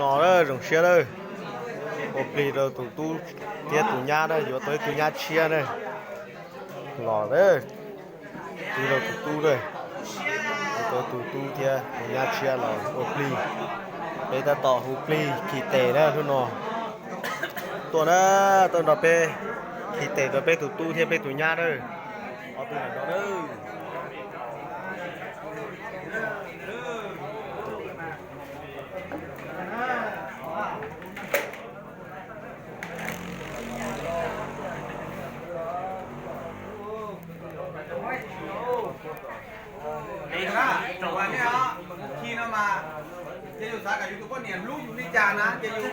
No na, zoo siab na. Ua plig rau tus tub thiab tus nyab na, yuav tau ib tug nyab tshiab na. Los na, plig rau tus tub na, yuav tau tus tub thiab tus nyab tshiab los ua plig. Peb tab tom hu plig khi tes na hnub no. Tuaj na, tuaj nrog peb khi tes rau peb tus tub thiab peb tus nyab na. Ob tug no na. Khi no mas, ces yus xav kom yus tus poj niam hlub yus li cas na, ces yus,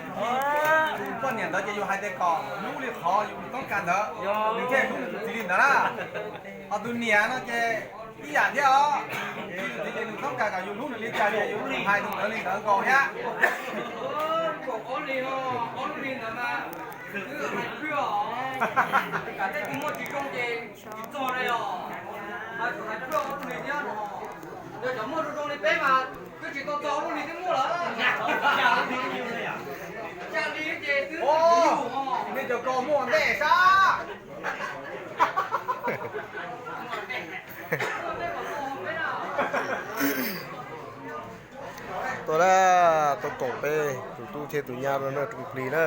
yus poj niam ntawd ces yus hais tias kom hlub li qhov yus txoj kev ntawd, nws thiaj hlub nws tus txiv li ntawd na. Ho tus niam no ces ib yam thiab os. Yus tus txiv ces nws txoj kev kom yus hlub nws li cas ces yus hais tus ntawd li ntawd nkaus thiab. Kaum ob li, ob li ntawd mas, hais pheej os, kam tej tus muaj tsis zoo ces tsis txog li os. Hais pheej ob li thiab no, yog cov muaj zoo zoo li peb mas twb tsis tau txog ob li twb muaj lawm. Xya li ces twb yus, nej cov ko muaj ntej sab. Tuaj na, tuaj koom peb tus tub thiab tus nyab no na, hu plig na.